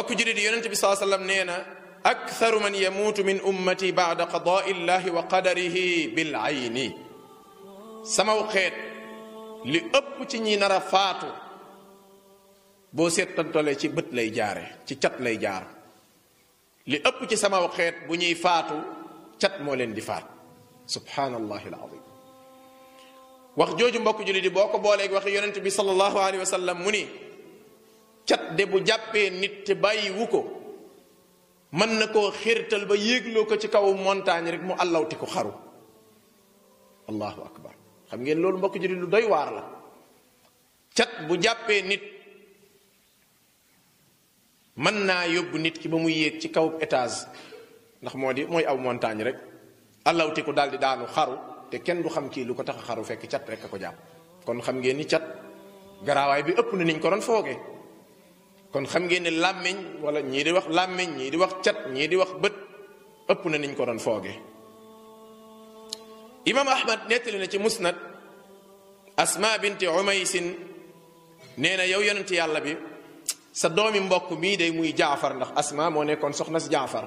mbokk julit yonente bi saa sallam nee na aktharu man yamuutu min ummati baada qadaai llahi wa qadarihi bil ayni samaw xeet li ëpp ci ñi nar a faatu boo seetantolee ci bët lay jaare ci cat lay jaar li ëpp ci samaw xeet bu ñuy faatu cat moo leen di faat subhanallahi alazim wax jooju mbokk julli di boo ko booleeg waxi yonent bi sallallahu alayhi wa sallam mu ni cat de bu jàppee nit te bàyyiwu ko mën na koo xirtal ba yéegloo ko ci kaw montagne rek mu allawti ko xaru allahu akbar xam ngeen loolu mbokk julli lu doy waar la cat bu jàppee nit mën naa yóbbu nit ki ba muy yéeg ci kaw étage ndax mooy aw montagne rek allawti ko daal di daanu xaru te kenn du xam kii lu ko tax a xaru fekk cat rek a ko jàpp kon xam ngeen ni cat garaawaay bi ëpp na niñ ko doon foogee kon xam ngeen ne làmmiñ wala ñii di wax làmmiñ ñii di wax cat ñii di wax bët ëpp na niñ ko doon foogee imam ahmad nettali na ci musnad asma binti umaysin nee na yow yonent yàlla bi sa doomi mbokk mii day muy jaafar ndax asma moo nekkoon soxna si jaafar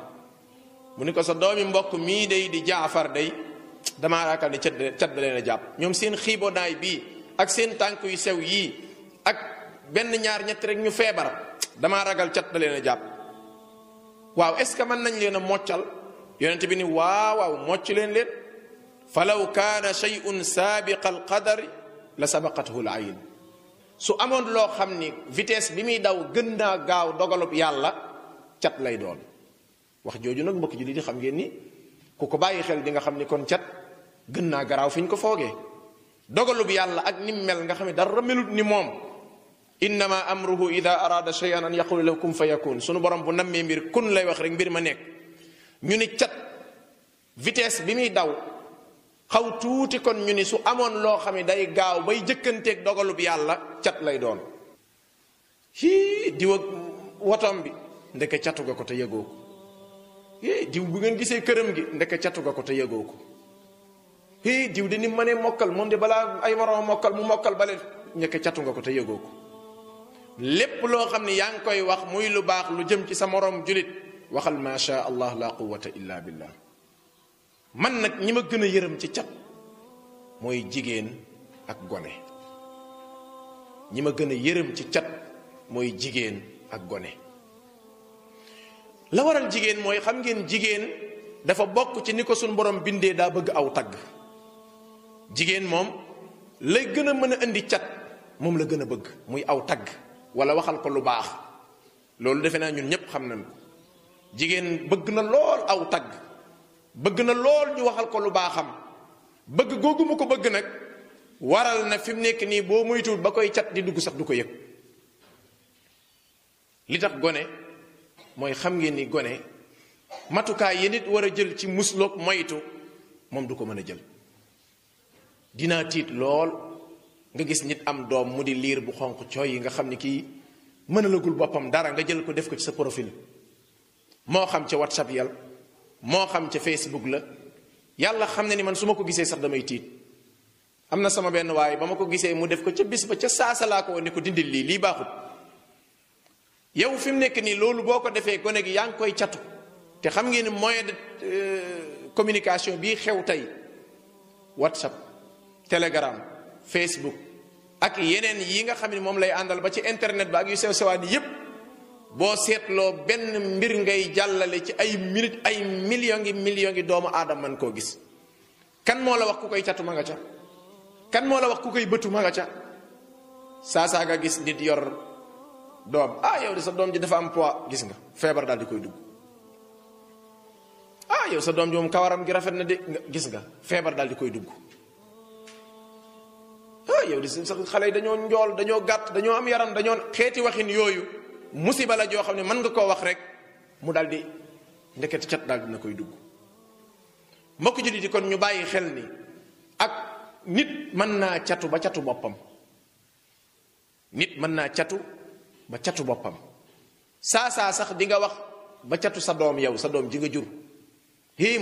mu ni ko sa doomi mbokk mii day di jaafar day damaa yaakaar ni cat da leen a jàpp ñoom seen xiibonaay bii ak seen tànk yu sew yii ak benn ñaar ñett rek ñu feebar damaa ragal cat da leen a jàpp waaw est ce que mën nañ leen a moccal yonent bi ni waaw mocc leen falaw kaana shay'un saabiqa alqadari la sabaqathu al ayn su amoon loo xam ni vitesse bi muy daw gën naa gaaw dogalub yàlla cat lay doon wax jooju nag mbokk ji di xam ngeen ni ku ko bàyyi xel di nga xam ni kon cat gën naa garaaw fi ñu ko foogee dogalub yàlla ak nim mel nga xam ne dara melut ni moom innama amruhu ida arada shay'an an yaqulu lahu kun fayakun sunu borom bu nammee mbir kun lay wax rek mbir ma nekk ñu ni cat vitesse bi muy daw xaw tuuti kon ñu ni su amoon loo xam ne day gaaw bay jëkkanteeg dogalub yàlla cat lay doon diw ak wotom bi ndeke catu ga ko te yëgoo ko diw bu ngeen gisee këram gi ndeke catu ga ko te yëgoo ko diw de ni mënee mokkal moom de balaa ay moroom mokkal mu mokkal bale ndeke catu nga ko te yëgoo ko lépp loo xam ne yaa ngi koy wax muy lu baax lu jëm ci sa moroom julit waxal ma sha allah la quwwata illa billah man nag ñi ma gën a yërëm ci cat mooy jigéen ak gone ñi ma gën a yërëm ci cat mooy jigéen ak gone la waral jigéen mooy xam ngeen jigéen dafa bokk ci ni ko suñ borom bindee daa bëgg aw tagg jigéen moom lay gën a mën a indi cat moom la gën a bëgg muy aw tagg wala waxal ko lu baax loolu defe naa ñun ñépp xam nañ ko jigéen bëgg na lool aw tagg bëgg na lool ñu waxal ko lu baaxam bëgg googu mu ko bëgg nag waral na fi mu nekk nii boo moytuwul ba koy cat di dugg sax du ko yëg li tax gone mooy xam ngeen ni gone matukaay yi nit war a jël ci musloog moytu moom du ko mën a jël dinaa tiit lool nga gis nit am doom mu di liir bu xonq cooy yi nga xam ni kii mënalagul boppam dara nga jël ko def ko ci sa profil moo xam ca WhatsApp yàlla moo xam ca Facebook la yàlla xam ne ni man su ma ko gisee sax damay tiit am na sama benn waaye ba ma ko gisee mu def ko ca bis ba ca saasa laa ko woon ni ko dindil lii baaxut yow fi mu nekk nii loolu boo ko defee gone gi yaa ngi koy catu te xam ngeen ni moyen de communication bii xew tey WhatsApp Telegram Facebook ak yeneen yi nga xam ne moom lay àndal ba ci internet ba ak yu sew sewaan yépp boo seetloo benn mbir ngay jàllale ci ay minute ay millions ngi doomu aadama man koo gis kan moo la wax ku koy catu ma nga ca kan moo la wax ku koy bëtu ma nga ca saa nga gis nit yor doom yow de sa doom ji dafa am poids gis nga feebar daal di koy dugg yow sa doom ji moom kawaram gi rafet na de gis nga feebar daal di koy dugg yow di sa xale yi dañoo njool dañoo gàtt dañoo am yaram dañoo xeeti waxin yooyu musiba la joo xam ne mën nga koo wax rek mu daal di ndekete cat daal dina koy dugg mbokk jullit yi kon ñu bàyyi xel ni ak nit mën naa catu ba catu boppam nit mën naa catu ba catu boppam saa sax di nga wax ba catu sa doom yow sa doom ji nga jur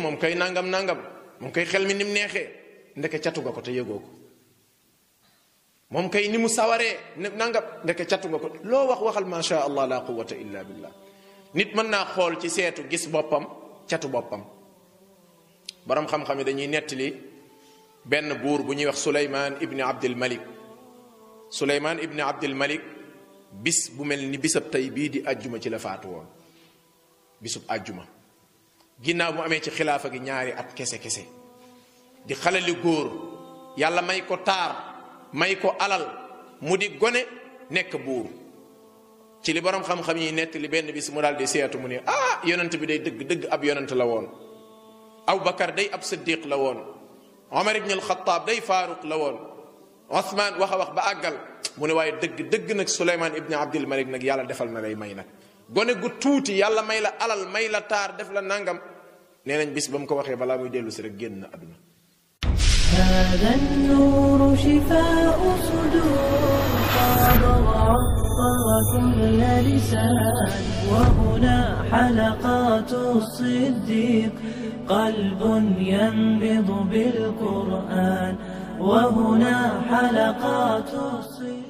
moom kay nangam moom kay xel mi ni mu neexee ndeke catu nga ko te yëgoo ko moom kay ni mu sawaree nangam ndeke catu nga ko loo wax waxal ma sha allah la quwwata illa billah nit mën naa xool ci seetu gis boppam catu boppam. borom xam-xam yi dañuy nettali benn buur bu ñuy wax Suleymaan ibni Abdul Malik. Suleymaan ibni Abdul Malik bis bu mel ni bisab tey bii di ajjuma ci la faatu woon, bisub ajjuma, ginnaaw bu amee ci xilaafa gi ñaari at kese kese, di xalali góor, yàlla may ko taar, may ko alal, mu di gone nekk buur. ci li borom xam-xam yi nettali benn bis mu daal di seetu mu ne yonent bi day dëgg ab yonent la woon, Abubakar day ab siddiq la woon, Omar ibn al-Khattab day faaruq la woon, Othman wax a wax ba àggal mu ne waaye dëgg nag Suleymaan ibn Abdul Malik nag yàlla defal na lay may nag gone gu tuuti yàlla may la alal may la taar def la nangam. nee nañ bis ba mu ko waxee balaa muy dellu si rek génn na àdduna. هذا النور شفاء صدور قاد وعطر كل لسان وهنا حلقات الصديق قلب ينبض بالقرآن وهنا حلقات الصديق.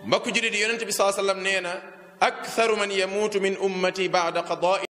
mbokk jullit yi yonent bi sallallahu alayhi wa sallam nee na aktharu man yamuutu min ummati ba'da qadaa